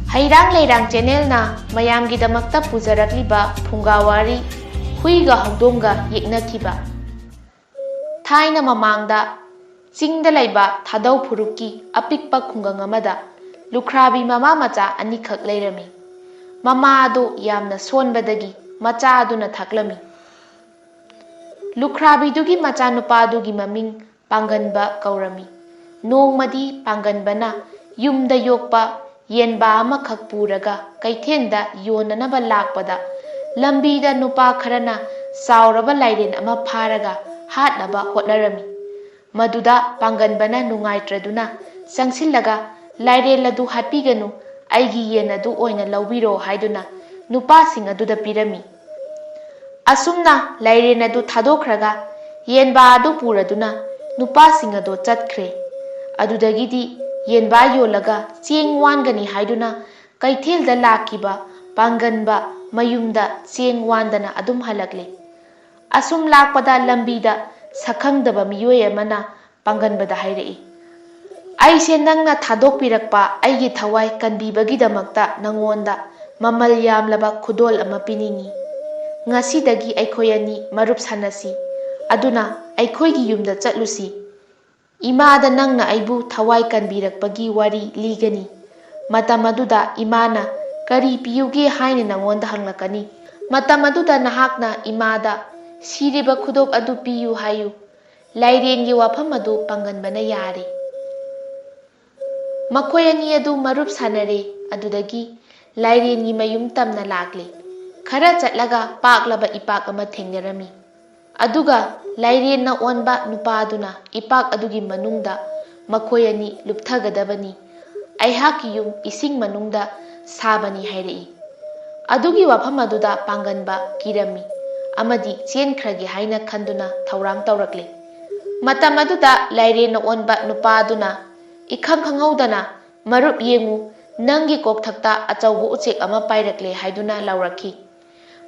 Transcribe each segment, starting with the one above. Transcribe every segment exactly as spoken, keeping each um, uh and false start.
ꯍꯩꯔꯥꯡ ꯂꯩꯔꯥꯡ ꯆꯦꯅꯦꯜꯅ ꯃꯌꯥꯝꯒꯤꯗꯃꯛꯇ ꯄꯨꯖꯔꯛꯂꯤꯕ ꯐꯨꯡꯒꯥ ꯋꯥꯔꯤ, ꯍꯨꯏꯒ ꯍꯧꯗꯣꯡꯒ ꯌꯦꯛꯅꯈꯤꯕ꯫ ꯊꯥꯏꯅ ꯃꯃꯥꯡꯗ ꯆꯤꯡꯗ ꯂꯩꯕ ꯊꯥꯗꯧ ꯐꯨꯔꯨꯞꯀꯤ ꯑꯄꯤꯛꯄ ꯈꯨꯡꯒꯪ ꯑꯃꯗ ꯂꯨꯈ꯭ꯔꯥꯕꯤ ꯃꯃꯥ ꯃꯆꯥ ꯑꯅꯤꯈꯛ ꯂꯩꯔꯝꯃꯤ꯫ ꯃꯃꯥ ꯑꯗꯨ ꯌꯥꯝꯅ ꯁꯣꯟꯕꯗꯒꯤ ꯃꯆꯥ ꯑꯗꯨꯅ ꯊꯥꯛꯂꯝꯃꯤ꯫ ꯂꯨꯈ꯭ꯔꯥꯕꯤꯗꯨꯒꯤ ꯃꯆꯥꯅꯨꯄꯥꯗꯨꯒꯤ ꯃꯃꯤꯡ ꯄꯥꯡꯒꯟꯕ ꯀꯧꯔꯝꯃꯤ꯫ ꯅꯣꯡꯃꯗꯤ ꯄꯥꯡꯒꯟꯕꯅ ꯌꯨꯝꯗ ꯌꯣꯛꯄ ꯌꯦꯟꯕꯥ ꯑꯃꯈꯛ ꯄꯨꯔꯒ ꯀꯩꯊꯦꯜꯗ ꯌꯣꯟꯅꯅꯕ ꯂꯥꯛꯄꯗ, ꯂꯝꯕꯤꯗ ꯅꯨꯄꯥ ꯈꯔꯅ ꯆꯥꯎꯔꯕ ꯂꯥꯏꯔꯦꯟ ꯑꯃ ꯐꯥꯔꯒ ꯍꯥꯠꯅꯕ ꯍꯣꯠꯅꯔꯝꯃꯤ꯫ ꯃꯗꯨꯗ ꯄꯥꯡꯒꯟꯕꯅ ꯅꯨꯡꯉꯥꯏꯇ꯭ꯔꯗꯨꯅ ꯆꯪꯁꯤꯜꯂꯒ, "ꯂꯥꯏꯔꯦꯟ ꯑꯗꯨ ꯍꯥꯠꯄꯤꯒꯅꯨ, ꯑꯩꯒꯤ ꯌꯦꯟ ꯑꯗꯨ ꯑꯣꯏꯅ ꯂꯧꯕꯤꯔꯣ" ꯍꯥꯏꯗꯨꯅ ꯅꯨꯄꯥꯁꯤꯡ ꯑꯗꯨꯗ ꯄꯤꯔꯝꯃꯤ꯫ ꯑꯁꯨꯝꯅ ꯂꯥꯏꯔꯦꯟ ꯑꯗꯨ ꯊꯥꯗꯣꯛꯈ꯭ꯔꯒ, ꯌꯦꯟꯕꯥ ꯑꯗꯨ ꯄꯨꯔꯗꯨꯅ ꯅꯨꯄꯥꯁꯤꯡ ꯑꯗꯨ ꯆꯠꯈ꯭ꯔꯦ꯫ ꯑꯗꯨꯗꯒꯤꯗꯤ ꯌꯦꯟꯕꯥ ꯌꯣꯜꯂꯒ ꯆꯦꯡ ꯋꯥꯟꯒꯅꯤ ꯍꯥꯏꯗꯨꯅ ꯀꯩꯊꯦꯜꯗ ꯂꯥꯛꯈꯤꯕ ꯄꯥꯡꯒꯟꯕ ꯃꯌꯨꯝꯗ ꯆꯦꯡ ꯋꯥꯟꯗꯅ ꯑꯗꯨꯝ ꯍꯜꯂꯛꯂꯦ꯫ ꯑꯁꯨꯝ ꯂꯥꯛꯄꯗ ꯂꯝꯕꯤꯗ ꯁꯛꯈꯪꯗꯕ ꯃꯤꯑꯣꯏ ꯑꯃꯅ ꯄꯥꯡꯒꯟꯕꯗ ꯍꯥꯏꯔꯛꯏ, "ꯑꯩꯁꯦ ꯅꯪꯅ ꯊꯥꯗꯣꯛꯄꯤꯔꯛꯄ ꯑꯩꯒꯤ ꯊꯋꯥꯏ ꯀꯟꯕꯤꯕꯒꯤꯗꯃꯛꯇ ꯅꯉꯣꯟꯗ ꯃꯃꯜ ꯌꯥꯝꯂꯕ ꯈꯨꯗꯣꯜ ꯑꯃ ꯄꯤꯅꯤꯡꯏ꯫ ꯉꯁꯤꯗꯒꯤ ꯑꯩꯈꯣꯏ ꯑꯅꯤ ꯃꯔꯨꯞ ꯁꯥꯟꯅꯁꯤ꯫ ꯑꯗꯨꯅ ꯑꯩꯈꯣꯏꯒꯤ ꯌꯨꯝꯗ ꯆꯠꯂꯨꯁꯤ꯫ ꯏꯃꯥꯗ ꯅꯪꯅ ꯑꯩꯕꯨ ꯊꯋꯥꯏ ꯀꯟꯕꯤꯔꯛꯄꯒꯤ ꯋꯥꯔꯤ ꯂꯤꯒꯅꯤ꯫ ꯃꯇꯝ ꯑꯗꯨꯗ ꯏꯃꯥꯅ ꯀꯔꯤ ꯄꯤꯌꯨꯒꯦ ꯍꯥꯏꯅ ꯅꯉꯣꯟꯗ ꯍꯪꯂꯛꯀꯅꯤ꯫ ꯃꯇꯝ ꯑꯗꯨꯗ ꯅꯍꯥꯛꯅ ꯏꯃꯥꯗ ꯁꯤꯔꯤꯕ ꯈꯨꯗꯣꯞ ꯑꯗꯨ ꯄꯤꯌꯨ ꯍꯥꯏꯌꯨ꯫" ꯂꯥꯏꯔꯦꯟꯒꯤ ꯋꯥꯐꯝ ꯑꯗꯨ ꯄꯥꯡꯒꯟꯕꯅ ꯌꯥꯔꯦ꯫ ꯃꯈꯣꯏ ꯑꯅꯤ ꯑꯗꯨ ꯃꯔꯨꯞ ꯁꯥꯟꯅꯔꯦ꯫ ꯑꯗꯨꯗꯒꯤ ꯂꯥꯏꯔꯦꯟꯒꯤ ꯃꯌꯨꯝ ꯇꯝꯅ ꯂꯥꯛꯂꯦ꯫ ꯈꯔ ꯆꯠꯂꯒ ꯄꯥꯛꯂꯕ ꯏꯄꯥꯛ ꯑꯃ ꯊꯦꯡꯅꯔꯝꯃꯤ꯫ ꯑꯗꯨꯒ ꯂꯥꯏꯔꯦꯟꯅ ꯑꯣꯟꯕ ꯅꯨꯄꯥ ꯑꯗꯨꯅ ꯏꯄꯥꯛ ꯑꯗꯨꯒꯤ ꯃꯅꯨꯡꯗ ꯃꯈꯣꯏ ꯑꯅꯤ ꯂꯨꯞꯊꯒꯗꯕꯅꯤ, "ꯑꯩꯍꯥꯛꯀꯤ ꯌꯨꯝ ꯏꯁꯤꯡ ꯃꯅꯨꯡꯗ ꯁꯥꯕꯅꯤ" ꯍꯥꯏꯔꯛꯏ꯫ ꯑꯗꯨꯒꯤ ꯋꯥꯐꯝ ꯑꯗꯨꯗ ꯄꯥꯡꯒꯟꯕ ꯀꯤꯔꯝꯃꯤ ꯑꯃꯗꯤ ꯆꯦꯟꯈ꯭ꯔꯒꯦ ꯍꯥꯏꯅ ꯈꯟꯗꯨꯅ ꯊꯧꯔꯥꯡ ꯇꯧꯔꯛꯂꯦ꯫ ꯃꯇꯝ ꯑꯗꯨꯗ ꯂꯥꯏꯔꯦꯟꯅ ꯑꯣꯟꯕ ꯅꯨꯄꯥ ꯑꯗꯨꯅ ꯏꯈꯪ ꯈꯪꯍꯧꯗꯅ, "ꯃꯔꯨꯞ ꯌꯦꯡꯉꯨ, ꯅꯪꯒꯤ ꯀꯣꯛꯊꯛꯇ ꯑꯆꯧꯕ ꯎꯆꯦꯛ ꯑꯃ ꯄꯥꯏꯔꯛꯂꯦ" ꯍꯥꯏꯗꯨꯅ ꯂꯥꯎꯔꯛꯈꯤ꯫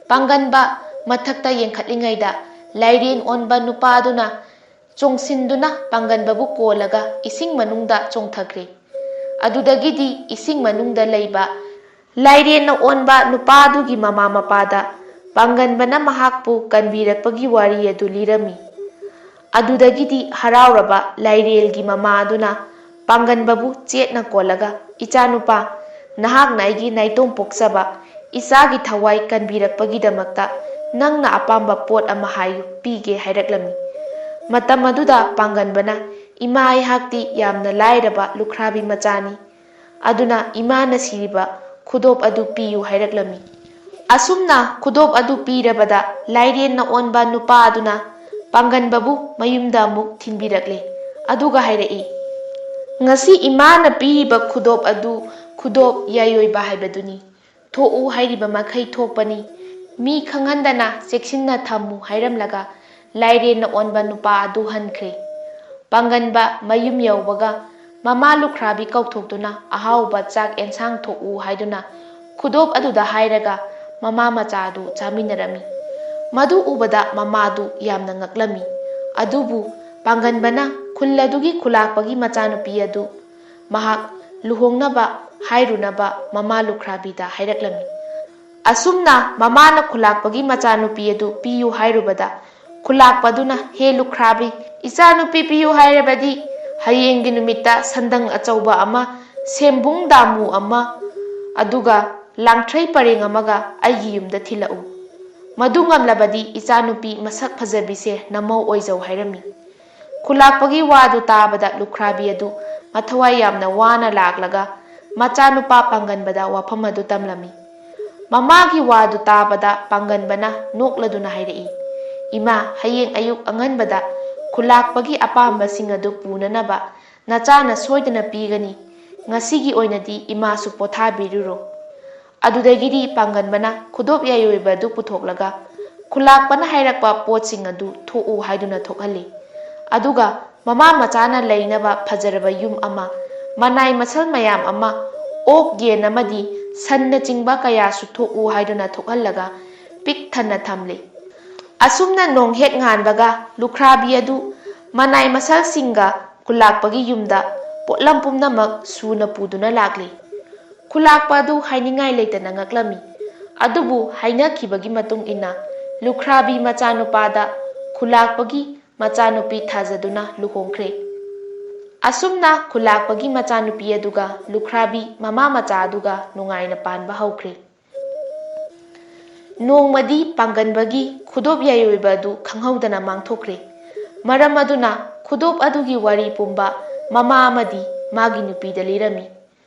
ꯄꯥꯡꯒꯟꯕ ꯃꯊꯛꯇ ꯌꯦꯡꯈꯠꯂꯤꯉꯩꯗ ꯂꯥꯏꯔꯦꯟ ꯑꯣꯟꯕ ꯅꯨꯄꯥ ꯑꯗꯨꯅ ꯆꯣꯡꯁꯤꯟꯗꯨꯅ ꯄꯥꯡꯒꯟꯕꯕꯨ ꯀꯣꯜꯂꯒ ꯏꯁꯤꯡ ꯃꯅꯨꯡꯗ ꯆꯣꯡꯊꯈ꯭ꯔꯦ꯫ ꯑꯗꯨꯗꯒꯤꯗꯤ ꯏꯁꯤꯡ ꯃꯅꯨꯡꯗ ꯂꯩꯕ ꯂꯥꯏꯔꯦꯟꯅ ꯑꯣꯟꯕ ꯅꯨꯄꯥ ꯑꯗꯨꯒꯤ ꯃꯃꯥ ꯃꯄꯥꯗ ꯄꯥꯡꯒꯟꯕꯅ ꯃꯍꯥꯛꯄꯨ ꯀꯟꯕꯤꯔꯛꯄꯒꯤ ꯋꯥꯔꯤ ꯑꯗꯨ ꯂꯤꯔꯝꯃꯤ꯫ ꯑꯗꯨꯗꯒꯤꯗꯤ ꯍꯔꯥꯎꯔꯕ ꯂꯥꯏꯔꯦꯜꯒꯤ ꯃꯃꯥ ꯑꯗꯨꯅ ꯄꯥꯡꯒꯟꯕꯕꯨ ꯆꯦꯠꯅ ꯀꯣꯜꯂꯒ, "ꯏꯆꯥꯅꯨꯄꯥ, ꯅꯍꯥꯛꯅ ꯑꯩꯒꯤ ꯅꯥꯏꯇꯣꯝ ꯄꯣꯛꯆꯕ ꯏꯆꯥꯒꯤ ꯊꯋꯥꯏ ꯀꯟꯕꯤꯔꯛꯄꯒꯤꯗꯃꯛꯇ ꯅꯪꯅ ꯑꯄꯥꯝꯕ ꯄꯣꯠ ꯑꯃ ꯍꯥꯏꯌꯨ, ꯄꯤꯒꯦ" ꯍꯥꯏꯔꯛꯂꯝꯃꯤ꯫ ꯃꯇꯝ ꯑꯗꯨꯗ ꯄꯥꯡꯒꯟꯕꯅ, "ꯏꯃꯥ, ꯑꯩꯍꯥꯛꯇꯤ ꯌꯥꯝꯅ ꯂꯥꯏꯔꯕ ꯂꯨꯈ꯭ꯔꯥꯕꯤ ꯃꯆꯥꯅꯤ, ꯑꯗꯨꯅ ꯏꯃꯥꯅ ꯁꯤꯔꯤꯕ ꯈꯨꯗꯣꯞ ꯑꯗꯨ ꯄꯤꯌꯨ" ꯍꯥꯏꯔꯛꯂꯝꯃꯤ꯫ ꯑꯁꯨꯝꯅ ꯈꯨꯗꯣꯞ ꯑꯗꯨ ꯄꯤꯔꯕꯗ ꯂꯥꯏꯔꯦꯟꯅ ꯑꯣꯟꯕ ꯅꯨꯄꯥ ꯑꯗꯨꯅ ꯄꯥꯡꯒꯟꯕꯕꯨ ꯃꯌꯨꯝꯗ ꯑꯃꯨꯛ ꯊꯤꯟꯕꯤꯔꯛꯂꯦ꯫ ꯑꯗꯨꯒ ꯍꯥꯏꯔꯛꯏ, "ꯉꯁꯤ ꯏꯃꯥꯅ ꯄꯤꯔꯤꯕ ꯈꯨꯗꯣꯞ ꯑꯗꯨ ꯈꯨꯗꯣꯞ ꯌꯥꯏꯑꯣꯏꯕ ꯍꯥꯏꯕꯗꯨꯅꯤ꯫ ꯊꯣꯛꯎ ꯍꯥꯏꯔꯤꯕ ꯃꯈꯩ ꯊꯣꯛꯄꯅꯤ꯫ ꯃꯤ ꯈꯪꯍꯟꯗꯅ ꯆꯦꯛꯁꯤꯟꯅ ꯊꯝꯃꯨ" ꯍꯥꯏꯔꯝꯂꯒ ꯂꯥꯏꯔꯦꯟꯅ ꯑꯣꯟꯕ ꯅꯨꯄꯥ ꯑꯗꯨ ꯍꯟꯈ꯭ꯔꯦ꯫ ꯄꯥꯡꯒꯟꯕ ꯃꯌꯨꯝ ꯌꯧꯕꯒ ꯃꯃꯥ ꯂꯨꯈ꯭ꯔꯥꯕꯤ ꯀꯧꯊꯣꯛꯇꯨꯅ ꯑꯍꯥꯎꯕ ꯆꯥꯛ ꯑꯦꯟꯁꯥꯡ ꯊꯣꯛꯎ ꯍꯥꯏꯗꯨꯅ ꯈꯨꯗꯣꯞ ꯑꯗꯨꯗ ꯍꯥꯏꯔꯒ ꯃꯃꯥ ꯃꯆꯥ ꯑꯗꯨ ꯆꯥꯃꯤꯟꯅꯔꯝꯃꯤ꯫ ꯃꯗꯨ ꯎꯕꯗ ꯃꯃꯥꯗꯨ ꯌꯥꯝꯅ ꯉꯛꯂꯝꯃꯤ꯫ ꯑꯗꯨꯕꯨ ꯄꯥꯡꯒꯟꯕꯅ ꯈꯨꯜ ꯑꯗꯨꯒꯤ ꯈꯨꯂꯥꯛꯄꯒꯤ ꯃꯆꯥꯅꯨꯄꯤ ꯑꯗꯨ ꯃꯍꯥꯛ ꯂꯨꯍꯣꯡꯅꯕ ꯍꯥꯏꯔꯨꯅꯕ ꯃꯃꯥ ꯂꯨꯈ꯭ꯔꯥꯕꯤꯗ ꯍꯥꯏꯔꯛꯂꯝꯃꯤ꯫ ꯑꯁꯨꯝꯅ ꯃꯃꯥꯅ ꯈꯨꯂꯥꯛꯄꯒꯤ ꯃꯆꯥꯅꯨꯄꯤ ꯑꯗꯨ ꯄꯤꯌꯨ ꯍꯥꯏꯔꯨꯕꯗ, ꯈꯨꯂꯥꯛꯄꯗꯨꯅ, "ꯍꯦ ꯂꯨꯈ꯭ꯔꯥꯕꯤ, ꯏꯆꯥꯅꯨꯄꯤ ꯄꯤꯌꯨ ꯍꯥꯏꯔꯕꯗꯤ ꯍꯌꯦꯡꯒꯤ ꯅꯨꯃꯤꯠꯇ ꯁꯟꯗꯪ ꯑꯆꯧꯕ ꯑꯃ, ꯁꯦꯝꯕꯨꯡ ꯗꯥꯃꯨ ꯑꯃ, ꯑꯗꯨꯒ ꯂꯥꯡꯊ꯭ꯔꯩ ꯄꯔꯦꯡ ꯑꯃꯒ ꯑꯩꯒꯤ ꯌꯨꯝꯗ ꯊꯤꯜꯂꯛꯎ꯫ ꯃꯗꯨ ꯉꯝꯂꯕꯗꯤ ꯏꯆꯥꯅꯨꯄꯤ ꯃꯁꯛ ꯐꯖꯕꯤꯁꯦ ꯅꯃꯧ ꯑꯣꯏꯖꯧ" ꯍꯥꯏꯔꯝꯃꯤ꯫ ꯈꯨꯂꯥꯛꯄꯒꯤ ꯋꯥꯗꯨ ꯇꯥꯕꯗ ꯂꯨꯈ꯭ꯔꯥꯕꯤ ꯑꯗꯨ ꯃꯊꯋꯥꯏ ꯌꯥꯝꯅ ꯋꯥꯅ ꯂꯥꯛꯂꯒ ꯃꯆꯥꯅꯨꯄꯥ ꯄꯥꯡꯒꯟꯕꯗ ꯋꯥꯐꯝ ꯑꯗꯨ ꯇꯝꯂꯝꯃꯤ꯫ ꯃꯃꯥꯒꯤ ꯋꯥꯗꯨ ꯇꯥꯕꯗ ꯄꯥꯡꯒꯟꯕꯅ ꯅꯣꯛꯂꯗꯨꯅ ꯍꯥꯏꯔꯛꯏ, "ꯏꯃꯥ, ꯍꯌꯦꯡ ꯑꯌꯨꯛ ꯑꯉꯟꯕꯗ ꯈꯨꯂꯥꯛꯄꯒꯤ ꯑꯄꯥꯝꯕꯁꯤꯡ ꯑꯗꯨ ꯄꯨꯅꯅꯕ ꯅꯆꯥꯅ ꯁꯣꯏꯗꯅ ꯄꯤꯒꯅꯤ꯫ ꯉꯁꯤꯒꯤ ꯑꯣꯏꯅꯗꯤ ꯏꯃꯥꯁꯨ ꯄꯣꯊꯥꯕꯤꯔꯨꯔꯣ"꯫ ꯑꯗꯨꯗꯒꯤꯗꯤ ꯄꯥꯡꯒꯟꯕꯅ ꯈꯨꯗꯣꯞ ꯌꯥꯏꯑꯣꯏꯕ ꯑꯗꯨ ꯄꯨꯊꯣꯛꯂꯒ ꯈꯨꯂꯥꯛꯄꯅ ꯍꯥꯏꯔꯛꯄ ꯄꯣꯠꯁꯤꯡ ꯑꯗꯨ ꯊꯣꯛꯎ ꯍꯥꯏꯗꯨꯅ ꯊꯣꯛꯍꯜꯂꯤ꯫ ꯑꯗꯨꯒ ꯃꯃꯥ ꯃꯆꯥꯅ ꯂꯩꯅꯕ ꯐꯖꯔꯕ ꯌꯨꯝ ꯑꯃ, ꯃꯅꯥꯏ ꯃꯁꯜ ꯃꯌꯥꯝ ꯑꯃ, ꯑꯣꯛ, ꯌꯦꯟ ꯑꯃꯗꯤ ꯁꯟꯅꯆꯤꯡꯕ ꯀꯌꯥꯁꯨ ꯊꯣꯛꯎ ꯍꯥꯏꯗꯨꯅ ꯊꯣꯛꯍꯜꯂꯒ ꯄꯤꯛ ꯊꯟꯅ ꯊꯝꯂꯤ꯫ ꯑꯁꯨꯝꯅ ꯅꯣꯡ ꯍꯦꯛ ꯉꯥꯟꯕꯒ ꯂꯨꯈ꯭ꯔꯥꯕꯤ ꯑꯗꯨ ꯃꯅꯥꯏ ꯃꯁꯜꯁꯤꯡꯒ ꯈꯨꯂꯥꯛꯄꯒꯤ ꯌꯨꯝꯗ ꯄꯣꯠꯂꯝ ꯄꯨꯝꯅꯃꯛ ꯁꯨꯅ ꯄꯨꯗꯨꯅ ꯂꯥꯛꯂꯤ꯫ ꯈꯨꯂꯥꯛꯄ ꯑꯗꯨ ꯍꯥꯏꯅꯤꯡꯉꯥꯏ ꯂꯩꯇꯅ ꯉꯛꯂꯝꯃꯤ꯫ ꯑꯗꯨꯕꯨ ꯍꯥꯏꯅꯈꯤꯕꯒꯤ ꯃꯇꯨꯡ ꯏꯟꯅ ꯂꯨꯈ꯭ꯔꯥꯕꯤ ꯃꯆꯥꯅꯨꯄꯥꯗ ꯈꯨꯂꯥꯛꯄꯒꯤ ꯃꯆꯥꯅꯨꯄꯤ ꯊꯥꯖꯗꯨꯅ ꯂꯨꯍꯣꯡꯈ꯭ꯔꯦ꯫ ꯑꯁꯨꯝꯅ ꯈꯨꯂꯥꯛꯄꯒꯤ ꯃꯆꯥꯅꯨꯄꯤ ꯑꯗꯨꯒ ꯂꯨꯈ꯭ꯔꯥꯕꯤ ꯃꯃꯥ ꯃꯆꯥ ꯑꯗꯨꯒ ꯅꯨꯡꯉꯥꯏꯅ ꯄꯥꯟꯕ ꯍꯧꯈ꯭ꯔꯦ꯫ ꯅꯣꯡꯃꯗꯤ ꯄꯥꯡꯒꯟꯕꯒꯤ ꯈꯨꯗꯣꯞ ꯌꯥꯏꯑꯣꯏꯕ ꯑꯗꯨ ꯈꯪꯍꯧꯗꯅ ꯃꯥꯡꯊꯣꯛꯈ꯭ꯔꯦ꯫ ꯃꯔꯝ ꯑꯗꯨꯅ ꯈꯨꯗꯣꯞ ꯑꯗꯨꯒꯤ ꯋꯥꯔꯤ ꯄꯨꯝꯕ ꯃꯃꯥ ꯑꯃꯗꯤ ꯃꯥꯒꯤ ꯅꯨꯄꯤꯗ ꯂꯤꯔꯝꯃꯤ꯫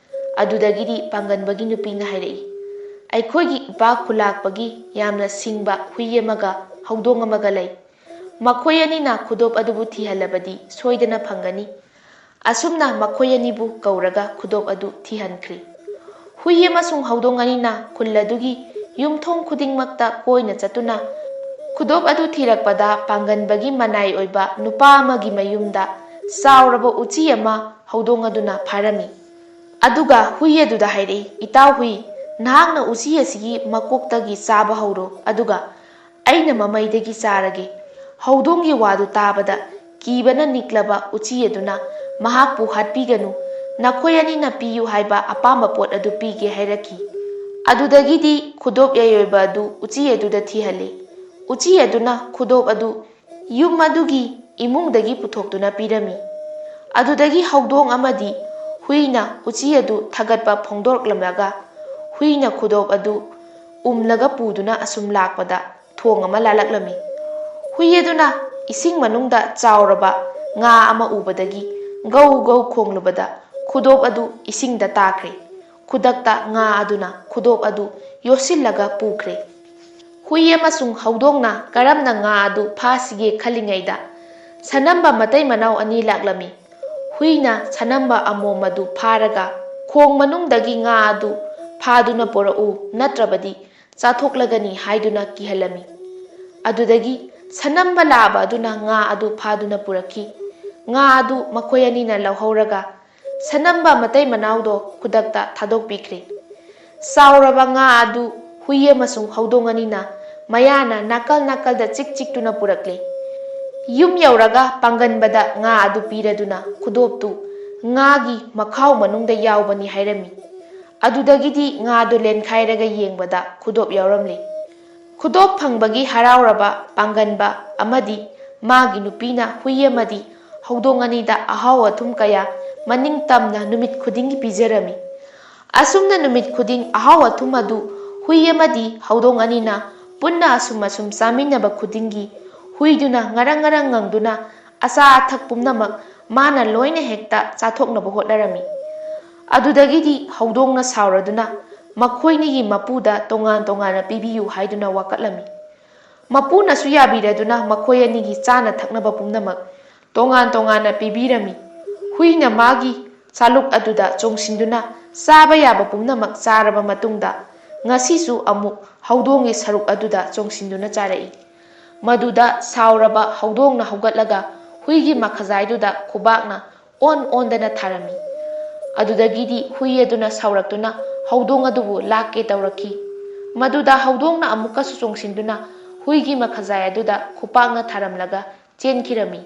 ꯑꯗꯨꯗꯒꯤꯗꯤ ꯄꯥꯡꯒꯟꯕꯒꯤ ꯅꯨꯄꯤꯅ ꯍꯥꯏꯔꯛꯏ, "ꯑꯩꯈꯣꯏꯒꯤ ꯏꯄꯥ ꯈꯨꯂꯥꯛꯄꯒꯤ ꯌꯥꯝꯅ ꯁꯤꯡꯕ ꯍꯨꯏ ꯑꯃꯒ ꯍꯧꯗꯣꯡ ꯑꯃꯒ ꯂꯩ꯫ ꯃꯈꯣꯏ ꯑꯅꯤꯅ ꯈꯨꯗꯣꯞ ꯑꯗꯨꯕꯨ ꯊꯤꯍꯜꯂꯕꯗꯤ ꯁꯣꯏꯗꯅ ꯐꯪꯒꯅꯤ꯫" ꯑꯁꯨꯝꯅ ꯃꯈꯣꯏ ꯑꯅꯤꯕꯨ ꯀꯧꯔꯒ ꯈꯨꯗꯣꯞ ꯑꯗꯨ ꯊꯤꯍꯟꯈ꯭ꯔꯦ꯫ ꯍꯨꯏ ꯑꯃꯁꯨꯡ ꯍꯧꯗꯣꯡ ꯑꯅꯤꯅ ꯈꯨꯜ ꯑꯗꯨꯒꯤ ꯌꯨꯝꯊꯣꯡ ꯈꯨꯗꯤꯡꯃꯛꯇ ꯀꯣꯏꯅ ꯆꯠꯇꯨꯅ ꯈꯨꯗꯣꯞ ꯑꯗꯨ ꯊꯤꯔꯛꯄꯗ ꯄꯥꯡꯒꯟꯕꯒꯤ ꯃꯅꯥꯏ ꯑꯣꯏꯕ ꯅꯨꯄꯥ ꯑꯃꯒꯤ ꯃꯌꯨꯝꯗ ꯆꯥꯎꯔꯕ ꯎꯆꯤ ꯑꯃ ꯍꯧꯗꯣꯡ ꯑꯗꯨꯅ ꯐꯥꯔꯝꯃꯤ꯫ ꯑꯗꯨꯒ ꯍꯨꯏ ꯑꯗꯨꯗ ꯍꯥꯏꯔꯛꯏ, "ꯏꯇꯥꯎ ꯍꯨꯏ, ꯅꯍꯥꯛꯅ ꯎꯆꯤ ꯑꯁꯤꯒꯤ ꯃꯀꯣꯛꯇꯒꯤ ꯆꯥꯕ ꯍꯧꯔꯣ, ꯑꯗꯨꯒ ꯑꯩꯅ ꯃꯃꯩꯗꯒꯤ ꯆꯥꯔꯒꯦ꯫" ꯍꯧꯗꯣꯡꯒꯤ ꯋꯥꯗꯨ ꯇꯥꯕꯗ ꯀꯤꯕꯅ ꯅꯤꯛꯂꯕ ꯎꯆꯤ ꯑꯗꯨꯅ ꯃꯍꯥꯛꯄꯨ ꯍꯥꯠꯄꯤꯒꯅꯨ, ꯅꯈꯣꯏ ꯑꯅꯤꯅ ꯄꯤꯌꯨ ꯍꯥꯏꯕ ꯑꯄꯥꯝꯕ ꯄꯣꯠ ꯑꯗꯨ ꯄꯤꯒꯦ ꯍꯥꯏꯔꯛꯈꯤ꯫ ꯑꯗꯨꯗꯒꯤꯗꯤ ꯈꯨꯗꯣꯞ ꯌꯥꯏꯑꯣꯏꯕ ꯑꯗꯨ ꯎꯆꯤ ꯑꯗꯨꯗ ꯊꯤꯍꯜꯂꯤ꯫ ꯎꯆꯤ ꯑꯗꯨꯅ ꯈꯨꯗꯣꯞ ꯑꯗꯨ ꯌꯨꯝ ꯑꯗꯨꯒꯤ ꯏꯃꯨꯡꯗꯒꯤ ꯄꯨꯊꯣꯛꯇꯨꯅ ꯄꯤꯔꯝꯃꯤ꯫ ꯑꯗꯨꯗꯒꯤ ꯍꯧꯗꯣꯡ ꯑꯃꯗꯤ ꯍꯨꯏꯅ ꯎꯆꯤ ꯑꯗꯨ ꯊꯥꯒꯠꯄ ꯐꯣꯡꯗꯣꯔꯛꯂꯝꯂꯒ ꯍꯨꯏꯅ ꯈꯨꯗꯣꯞ ꯑꯗꯨ ꯎꯝꯂꯒ ꯄꯨꯗꯨꯅ ꯑꯁꯨꯝ ꯂꯥꯛꯄꯗ ꯊꯣꯡ ꯑꯃ ꯂꯥꯜꯂꯛꯂꯝꯃꯤ꯫ ꯍꯨꯏ ꯑꯗꯨꯅ ꯏꯁꯤꯡ ꯃꯅꯨꯡꯗ ꯆꯥꯎꯔꯕ ꯉꯥ ꯑꯃ ꯎꯕꯗꯒꯤ ꯒꯧ ꯒꯧ ꯈꯣꯡꯂꯨꯕꯗ ꯈꯨꯗꯣꯞ ꯑꯗꯨ ꯏꯁꯤꯡꯗ ꯇꯥꯈ꯭ꯔꯦ꯫ ꯈꯨꯗꯛꯇ ꯉꯥ ꯑꯗꯨꯅ ꯈꯨꯗꯣꯞ ꯑꯗꯨ ꯌꯣꯠꯁꯤꯜꯂꯒ ꯄꯨꯈ꯭ꯔꯦ꯫ ꯍꯨꯏ ꯑꯃꯁꯨꯡ ꯍꯧꯗꯣꯡꯅ ꯀꯔꯝꯅ ꯉꯥ ꯑꯗꯨ ꯐꯥꯁꯤꯒꯦ ꯈꯜꯂꯤꯉꯩꯗ ꯁꯅꯝꯕ ꯃꯇꯩ ꯃꯅꯥꯎ ꯑꯅꯤ ꯂꯥꯛꯂꯝꯃꯤ꯫ ꯍꯨꯏꯅ ꯁꯅꯝꯕ ꯑꯃꯣꯝ ꯑꯗꯨ ꯐꯥꯔꯒ ꯈꯣꯡ ꯃꯅꯨꯡꯗꯒꯤ ꯉꯥ ꯑꯗꯨ ꯐꯥꯗꯨꯅ ꯄꯨꯔꯛꯎ, ꯅꯠꯇ꯭ꯔꯕꯗꯤ ꯆꯥꯊꯣꯛꯂꯒꯅꯤ ꯍꯥꯏꯗꯨꯅ ꯀꯤꯍꯜꯂꯝꯃꯤ꯫ ꯑꯗꯨꯗꯒꯤ ꯁꯅꯝꯕ ꯂꯥꯛꯑꯕ ꯑꯗꯨꯅ ꯉꯥ ꯑꯗꯨ ꯐꯥꯗꯨꯅ ꯄꯨꯔꯛꯈꯤ꯫ ꯉꯥ ꯑꯗꯨ ꯃꯈꯣꯏ ꯑꯅꯤꯅ ꯂꯧꯍꯧꯔꯒ ꯁꯅꯝꯕ ꯃꯇꯩ ꯃꯅꯥꯎꯗꯣ ꯈꯨꯗꯛꯇ ꯊꯥꯗꯣꯛꯄꯤꯈ꯭ꯔꯦ꯫ ꯆꯥꯎꯔꯕ ꯉꯥ ꯑꯗꯨ ꯍꯨꯏ ꯑꯃꯁꯨꯡ ꯍꯧꯗꯣꯡ ꯑꯅꯤꯅ ꯃꯌꯥꯅ ꯅꯥꯀꯜ ꯅꯥꯀꯜꯗ ꯆꯤꯛ ꯆꯤꯛꯇꯨꯅ ꯄꯨꯔꯛꯂꯦ꯫ ꯌꯨꯝ ꯌꯧꯔꯒ ꯄꯥꯡꯒꯟꯕꯗ ꯉꯥ ꯑꯗꯨ ꯄꯤꯔꯗꯨꯅ ꯈꯨꯗꯣꯞꯇꯨ ꯉꯥꯒꯤ ꯃꯈꯥꯎ ꯃꯅꯨꯡꯗ ꯌꯥꯎꯕꯅꯤ ꯍꯥꯏꯔꯝꯃꯤ꯫ ꯑꯗꯨꯗꯒꯤꯗꯤ ꯉꯥꯗꯨ ꯂꯦꯟꯈꯥꯏꯔꯒ ꯌꯦꯡꯕꯗ ꯈꯨꯗꯣꯞ ꯌꯥꯎꯔꯝꯂꯤ꯫ ꯈꯨꯗꯣꯞ ꯐꯪꯕꯒꯤ ꯍꯔꯥꯎꯔꯕ ꯄꯥꯡꯒꯟꯕ ꯑꯃꯗꯤ ꯃꯥꯒꯤ ꯅꯨꯄꯤꯅ ꯍꯨꯏ ꯑꯃꯗꯤ ꯍꯧꯗꯣꯡ ꯑꯅꯤꯗ ꯑꯍꯥꯎ ꯑꯊꯨꯝ ꯀꯌꯥ ꯃꯅꯤꯡ ꯇꯝꯅ ꯅꯨꯃꯤꯠ ꯈꯨꯗꯤꯡꯒꯤ ꯄꯤꯖꯔꯝꯃꯤ꯫ ꯑꯁꯨꯝꯅ ꯅꯨꯃꯤꯠ ꯈꯨꯗꯤꯡ ꯑꯍꯥꯎ ꯑꯊꯨꯝ ꯑꯗꯨ ꯍꯨꯏ ꯑꯃꯗꯤ ꯍꯧꯗꯣꯡ ꯑꯅꯤꯅ ꯄꯨꯟꯅ ꯑꯁꯨꯝ ꯑꯁꯨꯝ ꯆꯥꯃꯤꯟꯅꯕ ꯈꯨꯗꯤꯡꯒꯤ ꯍꯨꯏꯗꯨꯅ ꯉꯔꯪ ꯉꯔꯪ ꯉꯪꯗꯨꯅ ꯑꯆꯥ ꯑꯊꯛ ꯄꯨꯝꯅꯃꯛ ꯃꯥꯅ ꯂꯣꯏꯅ ꯍꯦꯛꯇ ꯆꯥꯊꯣꯛꯅꯕ ꯍꯣꯠꯅꯔꯝꯃꯤ꯫ ꯑꯗꯨꯗꯒꯤꯗꯤ ꯍꯧꯗꯣꯡꯅ ꯁꯥꯎꯔꯗꯨꯅ ꯃꯈꯣꯏꯅꯤꯒꯤ ꯃꯄꯨꯗ ꯇꯣꯉꯥꯟ ꯇꯣꯉꯥꯟꯅ ꯄꯤꯕꯤꯌꯨ ꯍꯥꯏꯗꯨꯅ ꯋꯥꯀꯠꯂꯝꯃꯤ꯫ ꯃꯄꯨꯅꯁꯨ ꯌꯥꯕꯤꯔꯗꯨꯅ ꯃꯈꯣꯏ ꯑꯅꯤꯒꯤ ꯆꯥꯅ ꯊꯛꯅꯕ ꯄꯨꯝꯅꯃꯛ ꯇꯣꯉꯥꯟ ꯇꯣꯉꯥꯟꯅ ꯄꯤꯕꯤꯔꯝꯃꯤ꯫ ꯍꯨꯏꯅ ꯃꯥꯒꯤ ꯆꯥꯂꯨꯛ ꯑꯗꯨꯗ ꯆꯣꯡꯁꯤꯟꯗꯨꯅ ꯆꯥꯕ ꯌꯥꯕ ꯄꯨꯝꯅꯃꯛ ꯆꯥꯔꯕ ꯃꯇꯨꯡꯗ ꯉꯁꯤꯁꯨ ꯑꯃꯨꯛ ꯍꯧꯗꯣꯡꯒꯤ ꯁꯔꯨꯛ ꯑꯗꯨꯗ ꯆꯣꯡꯁꯤꯟꯗꯨꯅ ꯆꯥꯔꯛꯏ꯫ ꯃꯗꯨꯗ ꯁꯥꯎꯔꯕ ꯍꯧꯗꯣꯡꯅ ꯍꯧꯒꯠꯂꯒ ꯍꯨꯏꯒꯤ ꯃꯈꯖꯥꯏꯗꯨꯗ ꯈꯨꯕꯥꯛꯅ ꯑꯣꯟ ꯑꯣꯟꯗꯅ ꯊꯥꯔꯝꯃꯤ꯫ ꯑꯗꯨꯗꯒꯤꯗꯤ ꯍꯨꯏ ꯑꯗꯨꯅ ꯁꯥꯎꯔꯛꯇꯨꯅ ꯍꯧꯗꯣꯡ ꯑꯗꯨꯕꯨ ꯂꯥꯛꯀꯦ ꯇꯧꯔꯛꯈꯤ꯫ ꯃꯗꯨꯗ ꯍꯧꯗꯣꯡꯅ ꯑꯃꯨꯛꯀꯁꯨ ꯆꯣꯡꯁꯤꯟꯗꯨꯅ ꯍꯨꯏꯒꯤ ꯃꯈꯖꯥꯏ ꯑꯗꯨꯗ ꯈꯨꯄꯥꯛꯅ ꯊꯥꯔꯝꯂꯒ ꯆꯦꯟꯈꯤꯔꯝꯃꯤ꯫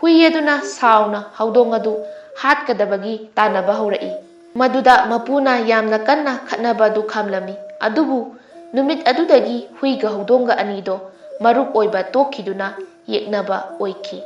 ꯍꯨꯏ ꯑꯗꯨꯅ ꯁꯥꯎꯅ ꯍꯧꯗꯣꯡ ꯑꯗꯨ ꯍꯥꯠꯀꯗꯕꯒꯤ ꯇꯥꯟꯅꯕ ꯍꯧꯔꯛꯏ꯫ ꯃꯗꯨꯗ ꯃꯄꯨꯅ ꯌꯥꯝꯅ ꯀꯟꯅ ꯈꯠꯅꯕ ꯑꯗꯨ ꯈꯥꯝꯂꯝꯃꯤ꯫ ꯑꯗꯨꯕꯨ ꯅꯨꯃꯤꯠ ꯑꯗꯨꯗꯒꯤ ꯍꯨꯏꯒ ꯍꯧꯗꯣꯡꯒ ꯑꯅꯤꯗꯣ ꯃꯔꯨꯞ ꯑꯣꯏꯕ ꯇꯣꯛꯈꯤꯗꯨꯅ ꯌꯦꯛꯅꯕ ꯑꯣꯏꯈꯤ꯫